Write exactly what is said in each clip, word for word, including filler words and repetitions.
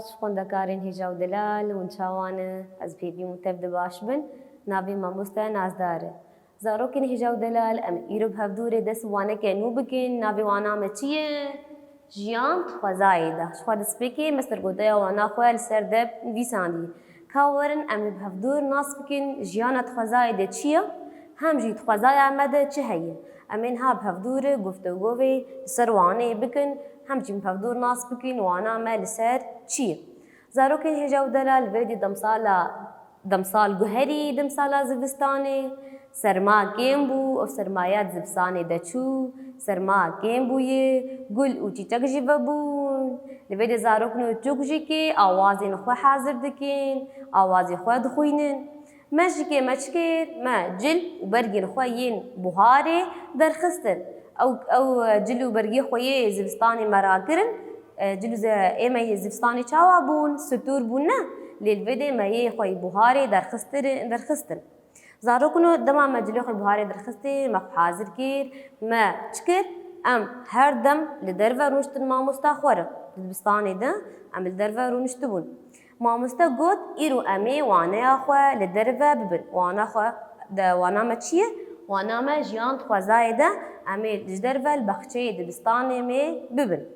Xwendekarên hêja û delal, hûn çawan e? Ez pêvî hûn tev de baş bin. Navê mamoste Nazdar e. Zarokên hêja û delal, em îro bi hevdû rê dest waneke nû bikin. Navê wana me çi ye? Jiyan di xwezayê de. Ji xwe destpêkê me sergodeya wana xwe li ser dep nivîsandî. Ka werin em ê bi hevdûr nas bikin, jiyana di xwezayê de çi ye? Hem jî di xwezaya me de çi heye? Em ê niha bi hevdûr guftûgovê li ser wanê bikin, hem jî bi hevdûr nas bikin wana me li ser çi ye. Zarokên hêja û delal, vê dî demsala, demsal guherî, demsala zivistanê, serma kêm bû, ev sermaya di zivistanê de çû, serma kêm bûye, gul û çîçek jî vebûn. Li vê dê zarokno çûk jî kê awazên xwe hazir dikin, awazê xwe dixwînin. Me jî kê me çi kir? Me cil û bergên xwe yên buharê derxistin. Ew, ew cil û bergê xwe yê zivistanê me rakirin. E, cil û ze-, ê me yê zivistanê çawa bûn? Stûr bûn ne? Lê li vê dê me yê xwe yê buharê derxistir-, derxistin. Zarokno dema me cilê xwe buharê derxistê, me xwe hazir kir, me çi kir? Em her dem li derve rûniştin mamosta xwe re. Di dibistanê de em li derve rûniştibûn. Mamoste got, îro em ê waneya xwe li derve bibin. Wana xwe de, wana me çi ye? Wana me jiyan di xwezayê de, em ê ji derve li baxçeyê dibistanê me bibin.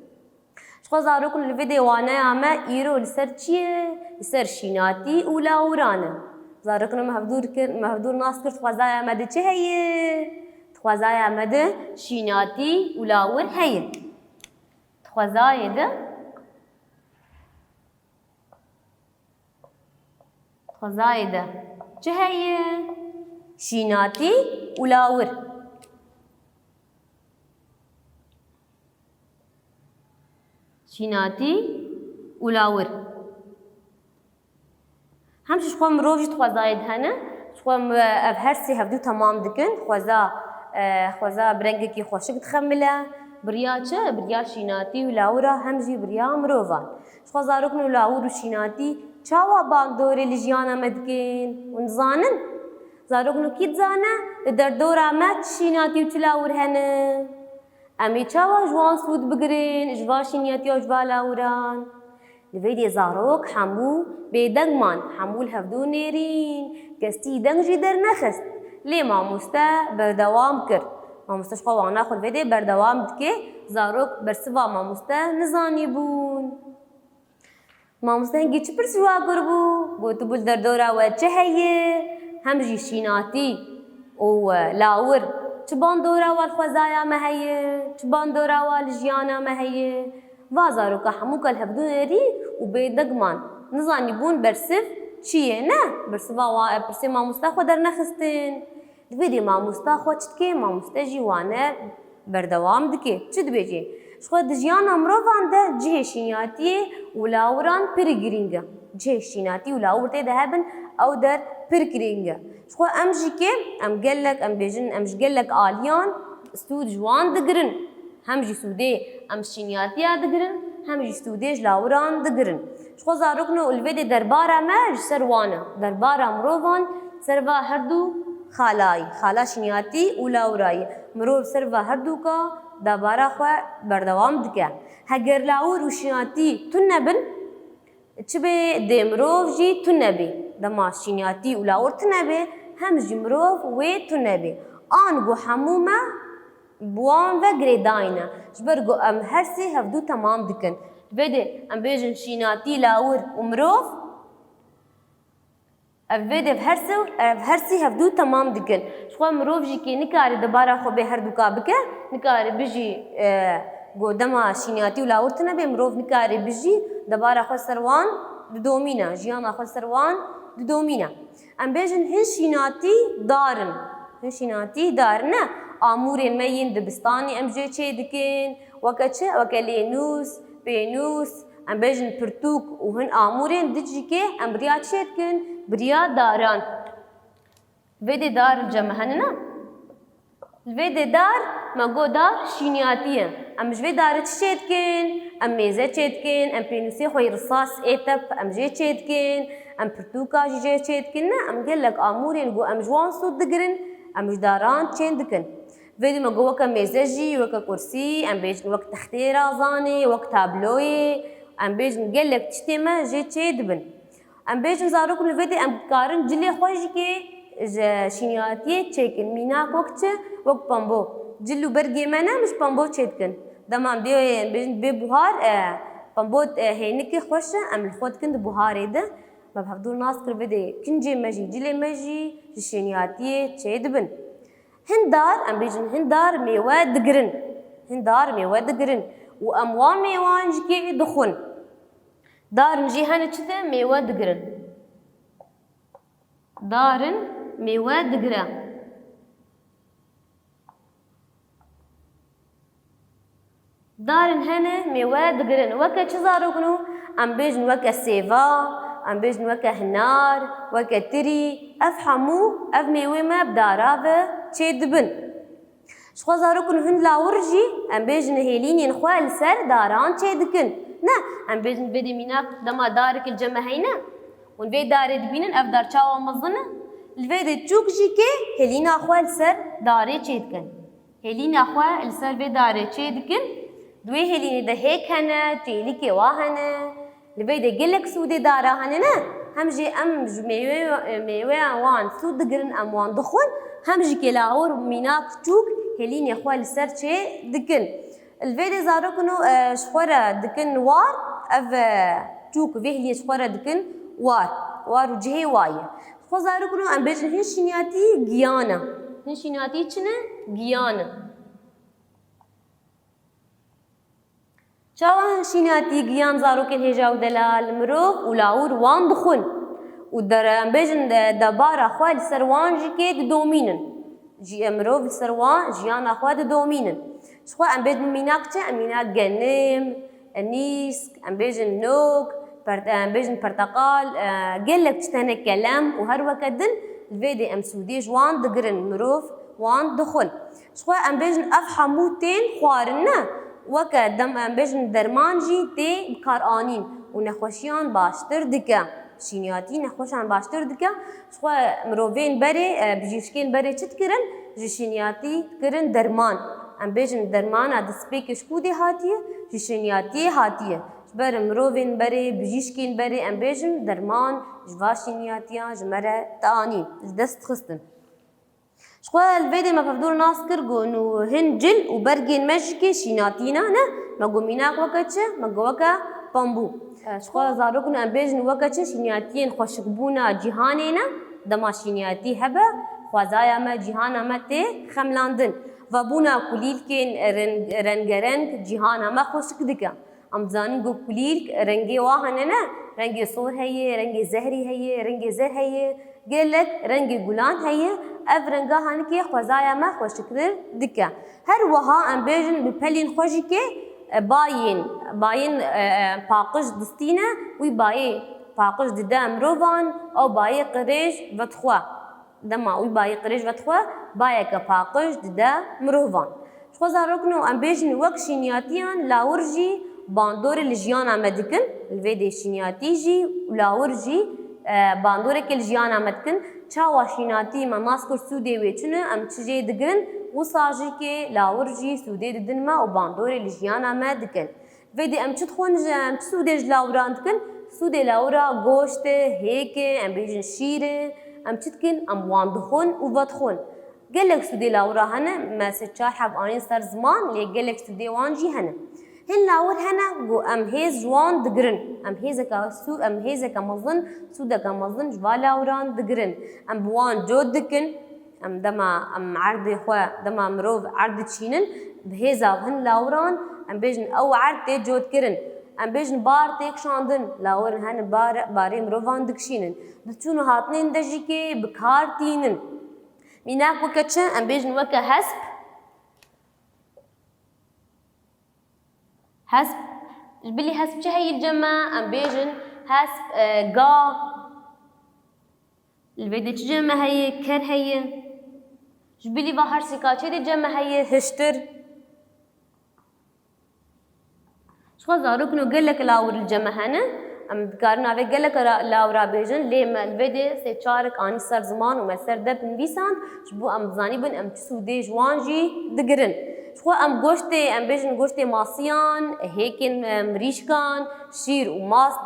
Ji xwe zarokno li vê dê waneya me îro li ser çi ye? Li ser şînatî û lawiran e. Zarokno me hevdûr kir, me hevdûr nas kir, di xwezaya me de çi heye? Di xwezaya me de şînatî û lawir heye. Di xwezayê de, di xwezayê de çi heye? Şînatî û lawir. Şînatî û lawir. Hem jî ji xwe mirov jî di xwezayê de hene. Ji xwe em, ev her sê hevdû temam dikin. Xweza, e, xweza bi rengekî xweşik dixemile. Bi riya çi? Bi riya şînatî û lawira hem jî bi riya mirovan. Ji xwe zarokno lawir û şînatî çawa bandorê li jiyana me dikin? Hûn dizanin? Zarokno kî dizane? Li derdora me çi şînatî û çi lawir hene? Em ê çawa ji wan sûd bigirin, ji va şîniyatiya û ji va lawiran? Li vê dê zarok hemû bêdeng man, hemû li hevdû nêrîn, kesî deng jî dernexist. Lê mamoste berdewam kir. Mamoste ji xwe wana xwe li vê dê berdewam dike, zarok bersiva mamoste nizanîbûn. Mamoste hingî çi pirs ji wa kiribû? Gotibû, li derdora we çi heye? Hem jî şînatî û, e, lawir çi bandora wa li xwezaya me heye? Çi bandora wa li jiyana me heye? Va zaroka hemûka li hevdû nêrî û bêdeng man. Nizanîbûn bersiv çi ye? Ne, bersiva wa, e, pirsê mamosta xwe dernexistin. Li vê dê mamosta xwe çi dike? Mamoste jî wane berdewam dike. Çi dibêje? Ji xwe di jiyana mirovan de cihê şînatiyê û lawiran pir girîng e. Cihê şînatî û lawir tê de hebin, ew der pir girîng e. Ji xwe em jî kê, em gelek, em bêjin, em ji gelek aliyan sûd ji wan digirin. Hem jî sûdê em ji şîniyatiya digirin, hem jî sûdê ji lawiran digirin. Ji xwe zarokno li vê dê derbara me ji ser wan e. Derbara mirovan ser va her du xalayî, xala şîniyatî û lawirayî. Mirov ser va her dûka debara xwe berdewam dike. Heger lawir û şîniyatî tune bin, çi bê dê mirov jî tune bê. Dema şîniyatî û lawir tune bê, hem jî mirov wê tune bê. Ango hemû me bi wan ve girêdayî ne. Ji ber ku em her sê hevdû temam dikin. Vê dê em bêjin şînatî, lawir û mirov. Ev vê dê ev her sê, ev her sê hevdû temam dikin. Ji xwe mirov jî kê nikare debara xwe bê her dûka bike, nikare bijî, e, ku dema şînatî û lawir tune bê, mirov nikare bijî, debara xwe ser wan didomîne, jiyana xwe ser wan didomîne. Em bêjin hin şînatî dar in. Hin şînatî dar in. Ne, amûrên me yên dibistanî em jê çê dikin. Weke çi? Weke lênûs, pênûs, em bêjin pirtûk û hin amûrên din jî kê em bi riya çê dikin? Bi riya daran. Vê dê dar li cem me hene ne? Li vê dê dar, me got dar şîniyatî ye. Em ji vê darê çi çê dikin? Em mêze çê dikin, em pênûsê xwe yê risas ê tep, em jê çê dikin, em pirtûka jî jê çê dikin. Ne, em gelek amûrên ku em ji wan sûd digirin, em ji daran çên dikin. Vê dê me got weke mêze jî, weke kursî, em bêjin wek textê razanê, wek tabloyê, Em bêjin gelek tiştê me jê çê dibin. Em bêjin zarokên li vê de em dikarin cilê xwe jî kê ji şîniyatiyê çêkin. Mînak wek çi? Wek pembo. Cil û bergê me ne em ji pembo çê dikin. Dema em bê, em bêjin bê buhar, e, pembo, e, hênikê xweş e, em li xwe dikin di buharê de. Me bi hevdû nas kir vê de kincê me jî, cilê me jî ji şîniyatiyê çê dibin. Hin dar, em bêjin hin dar mêwe digirin. Hin dar mêwe digirin. Û em wan mêwan jî kê dixwin. Darin jî hene çi de mêwe digirin. Darin mêwe digire. Darin hene mêwe digirin. Weke çi zarokno? Em bêjin weke sêva, em bêjin weke hinar, weke tirî. Ev hemû, ev mêwê me bi dara ve çê dibin. Ji xwe zarokên hin lawir jî, em bêjin hêlînên xwe li ser daran çê dikin. Ne, em bêjin vê de mînak dema darek li cem me heyne. Hûn vê darê dibînin, ev dar çawa mezin e? Li vê de çûk jî kê hêlîna xwe li ser darê çê dikin. Hêlîna xwe li ser vê darê çê dikin. Di wê hêlînê de hêk hene, çêlîkê wa hene. Li vê de gelek sûdê dara hene ne? Hem jî em ji mêwe, mêweyan wan sûd digirin, em wan dixwin. Hem jî kê lawir mînak çûk hêlînê xwe li ser çê dikin. Li vê de zarokno, e, ji xwe re dikin war, ev, e, çûk vê hêlînê ji xwe re dikin war. War û cihê wa ye. Xwe zarokno em bêjin hin şîniyatî giyan e. Hin şîniyatî çi ne? Giyan e. Çawa hin şîniyatî giyan zarokên hêja û delal, mirov û lawir wan dixwin. Û der, em bêjin de, debara xwe li ser wan jî kê didomînin. Jî mirov li ser wan jiyana xwe didomînin. Ji xwe em bêjin mînak çi? Em mînak genim, nîsk, em bêjin nok, per-, em bêjin perteqal, e, gelek tişt hene, kelem û her weke din, li vê de em sûdê ji wan digirin, mirov wan dixwin. Ji xwe em bêjin ev hemû tên xwarin ne, weke dem-, em bêjin derman jî tê bikaranîn û nexweşiyan baştir dike. Şîniyatî nexweşan baştir dike. Ji xwe mirovên berê, e, bijîşkên berê çi dikirin? Ji şîniyatî dikirin derman. Em bêjin dermana destpêkê ji ku dê hatiye? Ji şîniyatiyê hatiye. Ji ber mirovên berê, bijîşkên berê em bêjin derman ji va şîniyatiyan ji me re dianîn, li dest dixistin. Ji xwe li vê dê me pevdûr nas kir, got, nû hin cil û bergên me jî kê şînatî ne, ne? Me got mînak weke çi? Me got weke pembû. Ji xwe zarokên em bêjin weke çi? Şînatiyên xweşikbûna cîhanê ne. Dema şînatî hebe, xwezaya me, cîhana me tê xemlandin. Vebûna kulîlkên reng-, rengereng cîhana me xweşik dike. Em dizanin ku kulîlk rengê wa hene ne, rengê sor heye, rengê zehrî heye, rengê zer heye, gelek rengê gulan heye, ev renga hanikê xwezaya me xweşiktir dike. Her wiha em bêjin bi pelên xwe jî kê, e, bayên, bayên, e, e, paqij distîne, wî bayê paqij dide mirovan, ew bayê qirêj vedixwe. Dema wî bayê qirêj vedixwe, bayeke paqij dide mirovan. Ji xwe zarokno em bêjin wek şîniyatiyan lawir jî bandorê li jiyana me dikin. Li vê dê şîniyatî jî û lawir jî, e, bandoreke li jiyana me dikin. Çawa şînatî me nas kir sûdê wê çi ne, em çi jê digirin, wisa jî kê lawir jî sûdê didin me û bandorê li jiyana me dikin. Vê dê em çi dixwin, ji em çi sûdê ji lawiran dikin? Sûdê lawira goşt e, hêk e, em bêjin şîr e. Em çi dikin? Em wan dixwin û vedixwin. Gelek sûdê lawira hene, me sê çar heb anîn ser ziman, lê gelek sûdê wan jî hene. Hin lawir hene ku em hêz ji wan digirin. Em hêzeke sû-, em hêzeke mezin, sûdeke mezin ji va lawiran digirin. Em bi wan cot dikin. Em dema em erdê xwe, dema mirov erd diçînin, bi hêza hin lawiran, em bêjin ew erd tê cotkirin. Em bêjin bar tê kişandin, lawir hene bar, barê mirovan dikişînin. Di çûn û hatinên de jî kê bi kar tînin. Mînak weke çi? Em bêjin weke hesp. Hesp, ji bilî hesp çi heyî li cem me? Em bêjin hesp, e, ga. Li vê de çi cem me heye? Ker heye. Ji bilî va her sê kaçê de cem me heye? Hiştir. Ji xwe zarokno gelek lawir li cem me hene. Em dikarin navê gelek ra-, lawira bêjin, lê me li vê de sê çarek anî ser ziman û me ser dep nivîsand, ji bo em bizanîbin em çi sûdê ji wan jî digirin. Ji xwe em goştê, em bêjin goştê masiyan, hêkên, e, mirîşkan, şîr û mast,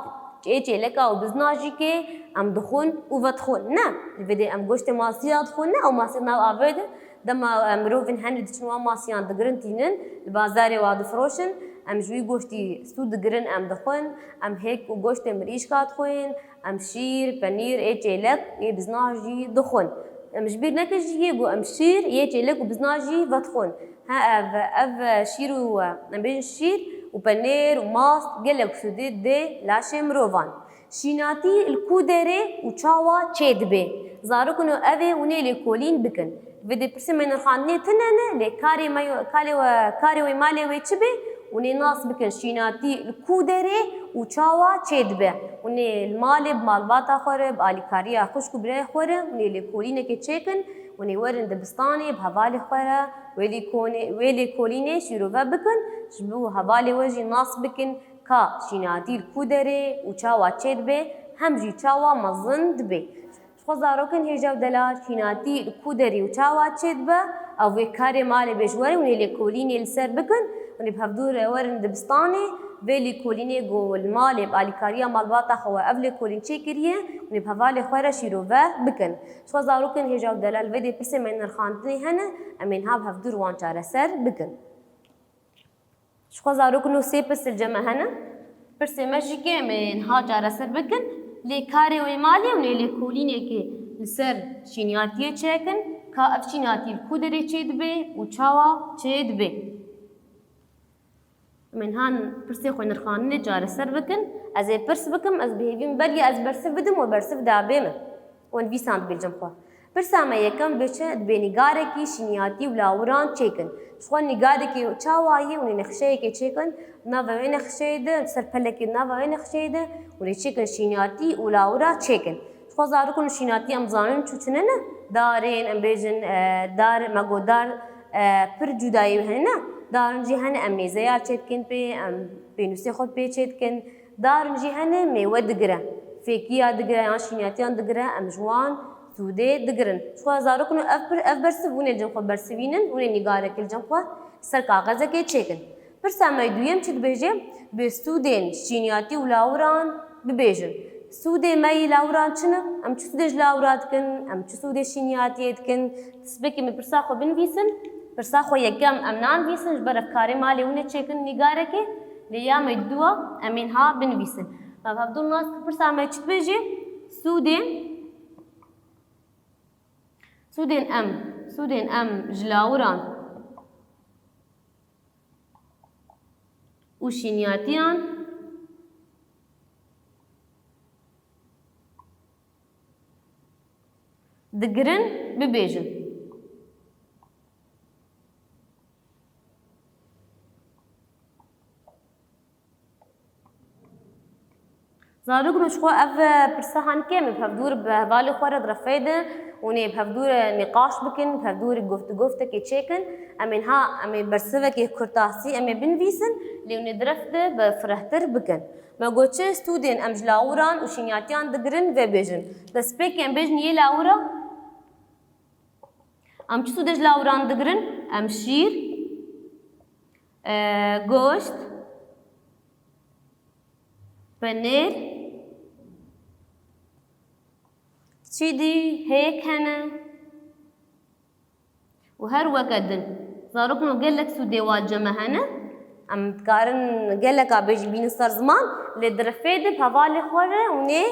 ê çêleka û bizna jî kê em dixwin û vedixwin. Ne, li vê dê em goştê masiya dixwin, ne, ew masiya nav avê de. Dema, e, mirovên henê diçin wan masiyan digirin tînin, li bazarê wa difiroşin, em ji wî goştî stû digirin, em dixwin, em hêk û goştê mirîşka dixwin, em şîr, penîr, ê çêlek, ê bizna jî dixwin. Em ji bîr nekin jî yê ku em şîr, yê çêlek û bizna jî vedixwin. He, ev, ev şîr û, em bêjin şîr û penêr û mast gelek sûdê dê laşê mirovan. Şînatî li ku derê û çawa çêdibe? Zarokino ev ê hûn ê lêkolîn bikin. Vê dê pirsê me nirxandinê tune ne, lê karê me yo, karê we, karê wê malê wê çi be? Hûn ê nas bikin şînatî li ku derê û çawa çêdibe. Hûn ê li malê bi malbata xwe re, bi alîkariya xwişk û birayê xwe re, hûn ê lêkolînekê çêkin, hûn ê werin dibistanê bi hevalê xwe re, wê lêkonê-, wê lêkolînê şîrove bikin, ji bo hevalê we jî nas bikin ka şînatî li ku derê û çawa çêdibe, hem jî çawa mezin dibe. Ji xwe zarokên hêja û delal şînatî li ku derê û çawa çêdibe, ew vê karê malê bê ji we re, hûn ê lêkolînê li ser bikin, hûn ê bi hevdû re werin dibistanê, vê lêkolînê ku li malê bi alîkariya malbata xwe we ev lêkolîn çêkiriye, hûn ê bi hevalê xwe re şîrove bikin. Ji xwe zarokên hêja û delal vê dê pirsê me nirxandinê hene, em ê niha bi hevdû re wan çareser bikin. Ji xwe zarokino sê pirs li cem me hene. Pirsê me jî kê em ê niha çareser bikin. Lê karê wê malê hûn ê lêkolînekê li ser şîniyatiyê çêkin, ka ev şîniyatî li ku derê çêdibe û çawa çêdibe. Em ê niha pirsê xwe nirxandinê çareser bikin. Ez ê pirs bikim, ez bi hêvî me belkî ez bersiv bidim û bersiv dabê min. Û nivîsan dibêjim xwe. Pirsa me yekem dibê çi? Dibê nîgarekî şîniyatî û lawiran çêkin. Ji xwe nîgarekî çawa yî hûn ê nexşeyekê çêkin, nava wê nexşeyê de, ser pelekê nava wê nexşeyê de, hûn ê çêkin şîniyatî û lawira çêkin. Ji xwe zarokên şîniyatî em zanin çû çi ne ne? Darên, em bêjin, e, dar, me got dar, e, pir cudayî hene ne? Darin jî hene em mêzeya çêdikin pê, em pênûsê xwe pê çêdikin. Darin jî hene mêwe digire, fêkiya digire yan şîniyatiyan digire, em ji wan sûdê digirin. Ji xwe zarokino ev pir, ev bersiv hûn ê li cem xwe bersivînin, hûn ê nîgarekê li cem xwe ser kaxezekê çêkin. Pirsa me duyem çi dibêje? Dibê sûdên şîniyatî û lawiran bibêjin. Sûdê me yî lawiran çi ne? Em çi sûdê ji lawira dikin? Em çi sûdê şîniyatiyê dikin? Destpêkê me pirsa xwe binivîsin. Pirsa xwe yekem em nanivîsin, ji ber ev karê malê hûn ê çêkin nîgarekê, lê ya me dûa em ê niha binivîsin. Me bi hevdû nas kir pirsa me çi dibêjê? Sûdên, sûdên em, sûdên em ji lawiran û şîniyatiyan digirin, bibêjin. Zarok, ji xwe ev pirsa hanike em ê bi hevdû re bi hevalê xwe re di refê de hûn ê bi hevdû re nîqaş bikin, bi hevdû re guft-, guftekê çêkin. Em ê niha, em ê bersivekê kurtasî em ê binivîsin, lê hûn ê di ref de bi firehtir bikin. Me got çi, stûdên em ji lawiran û şîniyatiyan digirin vê bêjin. Destpêkê em bêjin yê lawira. Em çi sûdê ji lawiran digirin? Em şîr, e, goşt, penêr, çîdî, hêk hene û her weke din. Zarokno gelek sûdê wa ceme hene. Em dikarin geleka bêjî bînin ser ziman, lê di refê de bi hevalê xwe re hûn ê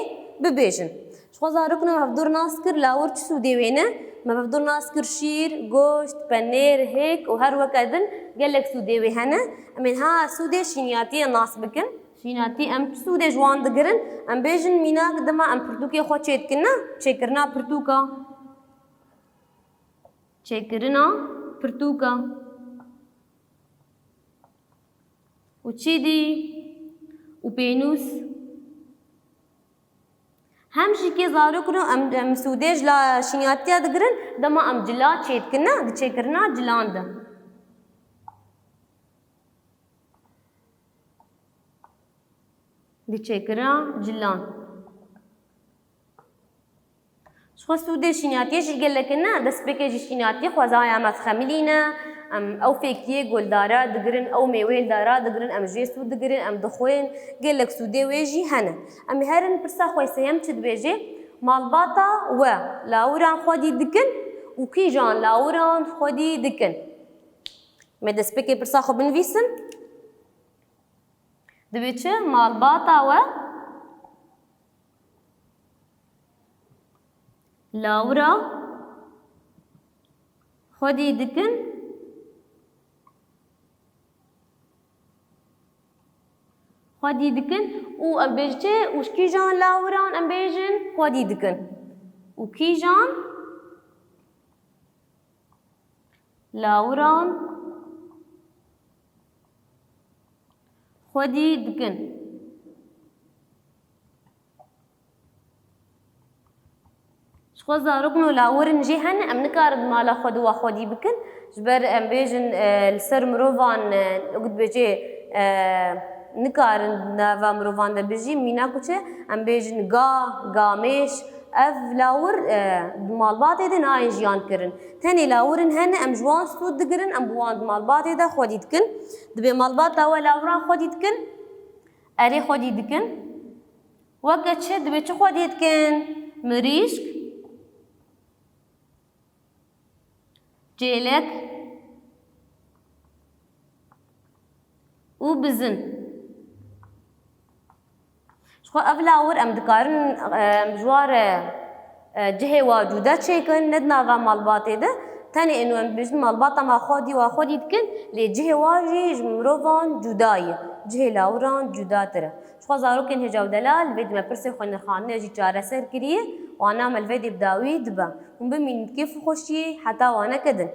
bibêjin. Ji xwe zarokno hevdû re nas kir, lawir çi sûdê wê ne? Me hevdû re nas kir şîr, goşt, penêr, hêk û her weke din gelek sûdê wê hene. Em ê niha sûdê şîniyatiyê nas bikin. Şînatî em çi sûdê ji wan digirin? Em bêjin mînak dema em pirtûkê xwe çêdikin ne? Çêkirina pirtûka. Çêkirina pirtûka. Û çîdî û pênûs. Hem jî kê zarokno em, em sûdê ji la şîniyatiya digirin, dema em cila çêdikin, ne? Di çêkirina cilan de. Di çêkirina cilan. Ji xwe sûdê şîniyatiyê jî gelek in, ne? Destpêkê jî şîniyatî xwezaya me dixemilîne, Em ew fêkiyê ku li dara digirin, ew mêweyê li dara digirin, em jê sûd digirin, em dixwin, gelek sûdê wê jî hene. Em ê herin pirsa xwe sêyem çi dibêje? Malbata we lawiran xwedî dikin û kîjan lawiran xwedî dikin? Me destpêkê pirsa xwe binivîsin. Dibê çi? Malbata we lawira xwedî dikin, xwedî dikin û em bêjin çi? Û ji kîjan lawiran em bêjin xwedî dikin? Û kîjan lawiran xwedî dikin? Ji xwe zarok no lawirin jî hene, em nikarin di mala xwe de wa xwedî bikin. Ji ber em bêjin, e, li ser mirovan, e, wek dibêjê, e, nikarin di nava mirovan de bijî. Mîna ku çi? Em bêjin ga, gamêş, ev lawir, e, di malbatê de nayên jiyan kirin. Tenê lawirin hene, em ji wan stûd digirin, em bi wan di malbatê de xwedî dikin. Dibê malbata we lawiran xwedî dikin, erê xwedî dikin. Weke çi? Dibê çi xwedî dikin? Mirîşk, çêlek û bizin. Ji xwe ev lawir em dikarin, em ji wan re, e, cihê wa cuda çêkin, ne di nava malbatê de. Tenê êno em bêjin malbata me xwedî wa xwedî dikin, lê cihê wa jî ji mirovan cuda ye. Cihê lawiran cudatir e. Ji xwe zarokên hêja û delal, vê dî me pirsê xwe nirxandinê jî çareser kiriye, wana me li vê dê bi dawî dibe. Hûn bimînin di kêf û xweşiyê, heta waneke din.